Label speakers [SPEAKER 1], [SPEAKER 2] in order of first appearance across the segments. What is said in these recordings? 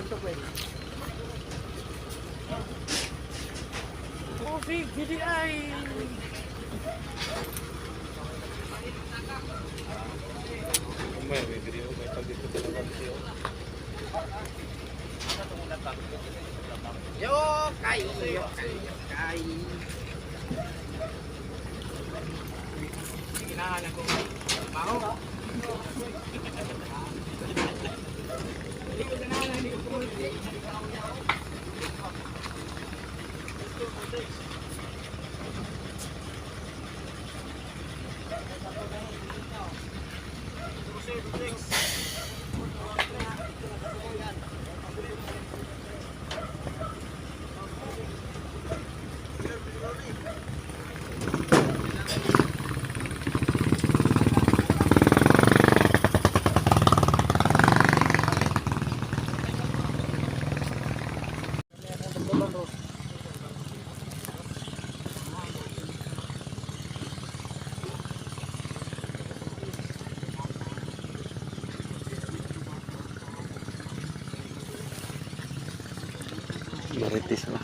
[SPEAKER 1] Coffee, GDI.
[SPEAKER 2] May video, may pag dito talaga siya.
[SPEAKER 3] Yo, kay, yo, kay, yo, kay.
[SPEAKER 1] Ginahan ako. Mao. Hindi ko ganahan, hindi ko
[SPEAKER 4] Marites ba?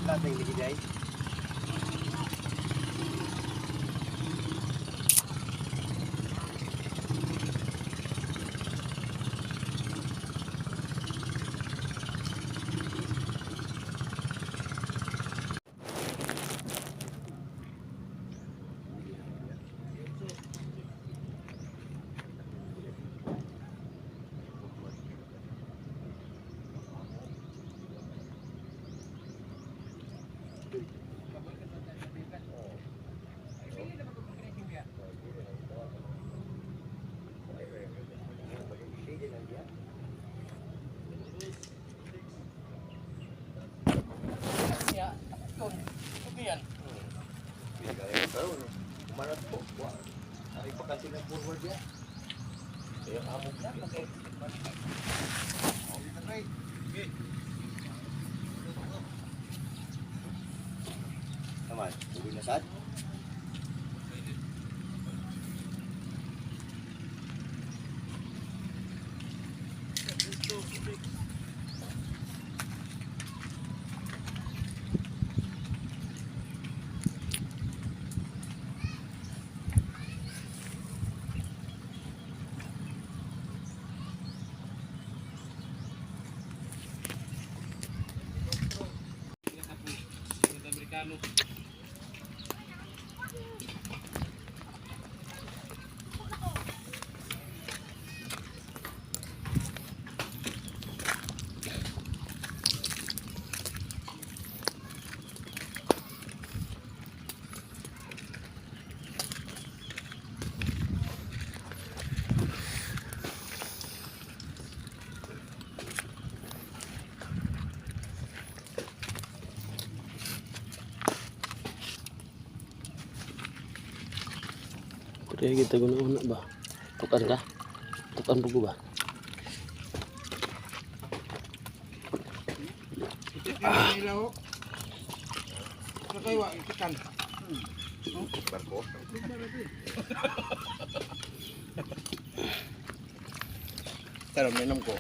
[SPEAKER 3] Lahat ng ligay. Umarat po. Ay, bakasi ng forward yan. Kaya amog na. Naman, tuloy na sad.
[SPEAKER 1] Amerikano.
[SPEAKER 4] Kaya kita guna ba? Tukan ka? Tukan bugo ba?
[SPEAKER 1] Ah. Nakaiwa, ikikan.
[SPEAKER 3] Barko. Pero minom ko.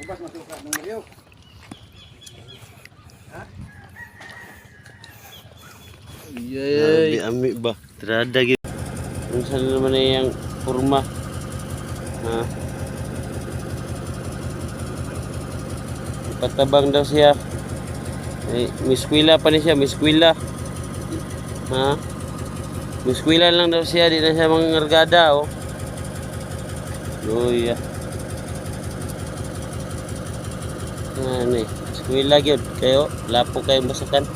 [SPEAKER 3] Ubas masuka ng Mario.
[SPEAKER 4] Yay! Ami ba? Trada gyud. Unsa na naman na iyang forma? Ha? Patabang daw siya. Eh, may eskwela pa ni siya, may eskwela. Ha? May eskwela lang daw siya, di na siya mangargada, oh. Luya. Ano eh. Eskwela gyud kayo, lapo kayo masakan.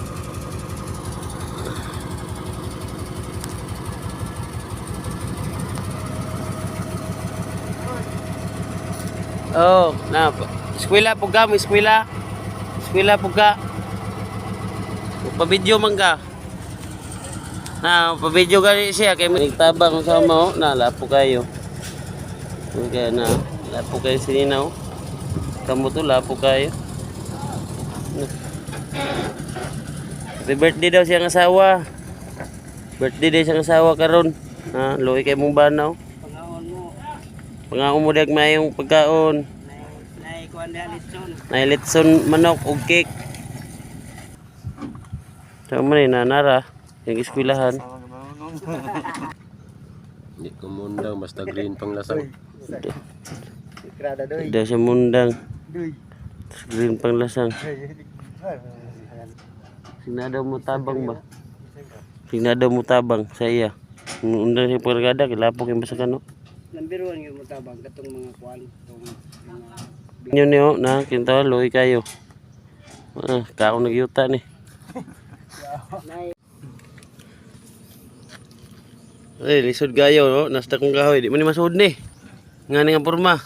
[SPEAKER 4] Oh, na eskwela po ka, mo eskwela. Eskwela po ka. Pa-video man ka. Na, pa-video gani siya kay nagtabang sa mo, na lapo kayo. Okay na, lapo kayo sinina oh. Kamo to lapo kayo. Na. Happy birthday daw siyang asawa. Birthday day siyang asawa karon. Ha, luoy kay mong banaw.
[SPEAKER 5] Pangaon mo.
[SPEAKER 4] Pangako mo dag mayong pagkaon.
[SPEAKER 5] Nay kuan na litson.
[SPEAKER 4] Nay litson manok og cake. Tama ni nanara yung eskwelahan.
[SPEAKER 2] Hindi ko mundang, basta green pang lasang.
[SPEAKER 1] Krada doy.
[SPEAKER 4] Daw sa mundang.
[SPEAKER 1] Doy.
[SPEAKER 4] Green pang lasang. Sinadaw mo tabang ba? Sinadaw mo tabang sa iya. Undang siya pagkada, kilapok yung basakan no.
[SPEAKER 5] Number 1 yung mutabang katong mga kuan tong mga
[SPEAKER 4] Inyo niyo na kinta loy kayo. Ah, kaon nagyuta ni.
[SPEAKER 5] Nay.
[SPEAKER 4] Ay, lisod kayo no, nasta kong kahoy, di man ni masuod ni. Nga ni nga porma.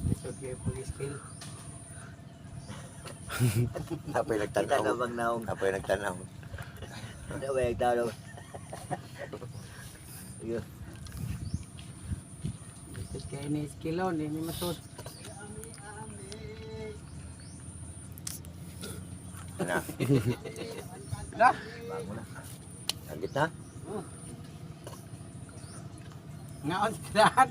[SPEAKER 5] Lisod kayo pag-skill.
[SPEAKER 3] Apoy nagtanaw.
[SPEAKER 6] Kita ka bang naong?
[SPEAKER 3] Apoy nagtanaw.
[SPEAKER 6] Ano ba yung tao?
[SPEAKER 5] Lisod kayo ni skill on, di ni masud.
[SPEAKER 3] Na.
[SPEAKER 1] Na.
[SPEAKER 3] Bago na. Sagit na.
[SPEAKER 1] Ngaon lahat.